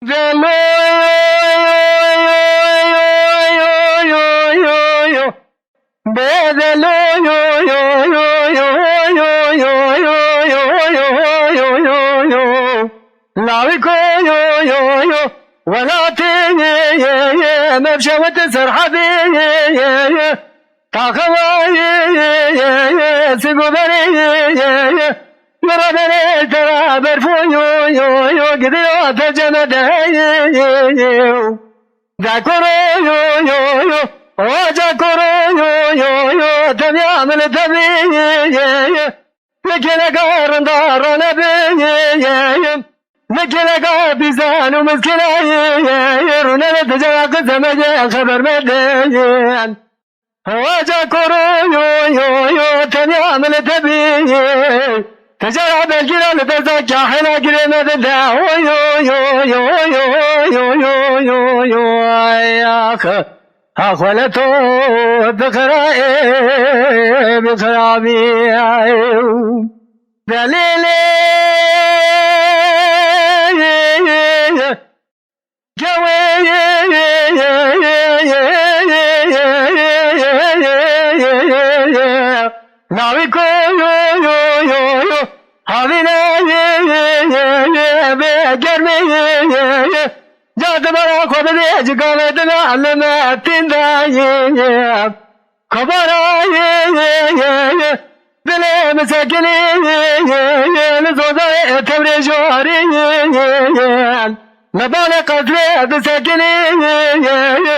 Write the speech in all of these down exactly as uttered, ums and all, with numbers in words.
Velo yo yo yo yo yo yo yo yo. Bedelo yo yo yo yo yo yo yo yo yo yo yo yo yo. Lawiko yo yo yo. Welatê ye ye ye. Mevşewete serhedê ye ye ye. Taxewa ye ye ye ye. Sigoberê ye ye ye. Yora berê tera berfo yo yo yo. Gidiyo te cemede ye ye ye. Cakoro yo yo yo, o cakoro yo yo yo, tevya min tevî ye ye ye. Mikeleka rinda rane be ye ye ye. Mikeleka pîzan û miskila ye ye ye. Rûnene tecera qiseme ye, xeber me de ye. Hoca koro yo yo yo, tenya min tebî. Tecera belgira li desta kahela girê me dide. Ho yo yo yo yo yo yo yo yo yo. Ay ax. Ha xwele to bixira ê bixira bî. Delîlê. Navîko yo yo yo yo, havîne ye ye ye ye ye, bê germê ye ye ye. Cadibara xwe bidê cigavê dina li me tînda ye ye. Kobara ye ye ye ye, dilê min sekinî ye ye ye, li zozayê tewrê jorî ye ye ye. Li balê qesrê disekinî ye ye ye.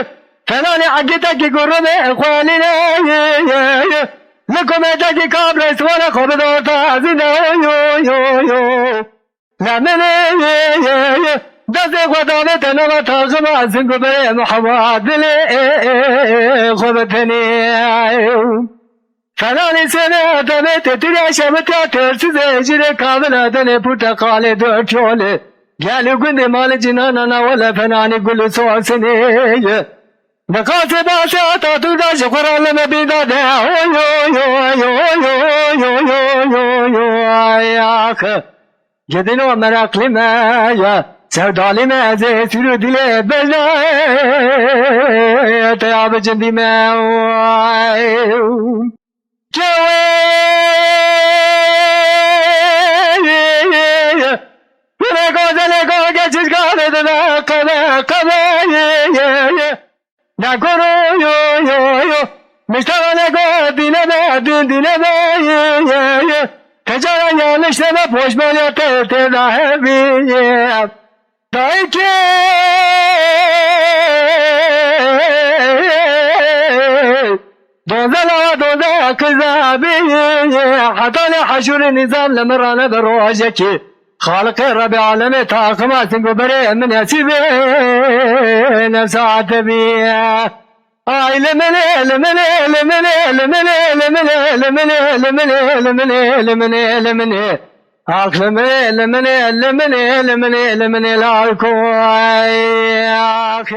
Felanî egîtekî gurumê xwelîne ye ye ye. Li kumetekî kabrê siwara xwe bidorta ezîne yo yo yo. Leminê ye ye ye. Destê xwe davête nava taxima zing û berê Muhammed dilê xwe bitinê. Felanî sêne demê têtiriya şevitiya tersizê jîrê kavila denê porteqalê dört yolê. Gel û gundê malê cinana nawale fenanî gul û sosinê ye. Diqasê basê Atatürk da ji xwe re li me bîda de. Oy oy oy oy oy oy oy oy oy oy ay ax. Gedino meraqlî me ye, sevdalî me, ez ê sîr û dilê bejna te ya bi cindî me. Oy. Kewê Yine gazelê go geçiş gavê dide qebe qebe. Nakoro yo yo yo. Miştara ne go dine be din dine be ye ye ye. Tecara yanlış deme poşmale te te da heviye. Dayke. Doze la doze kıza bi. Hata ne haşuri nizam le mirane be rojeki. Xaliqê Rebê alemê taxima sing û berê min nesîbê nefsa te bî. Ay limine, limine, limine, limine, limine, limine, limine, limine, limine, limine. Ax limine, limine, limine, limine, limine, limine, la koy. Ax.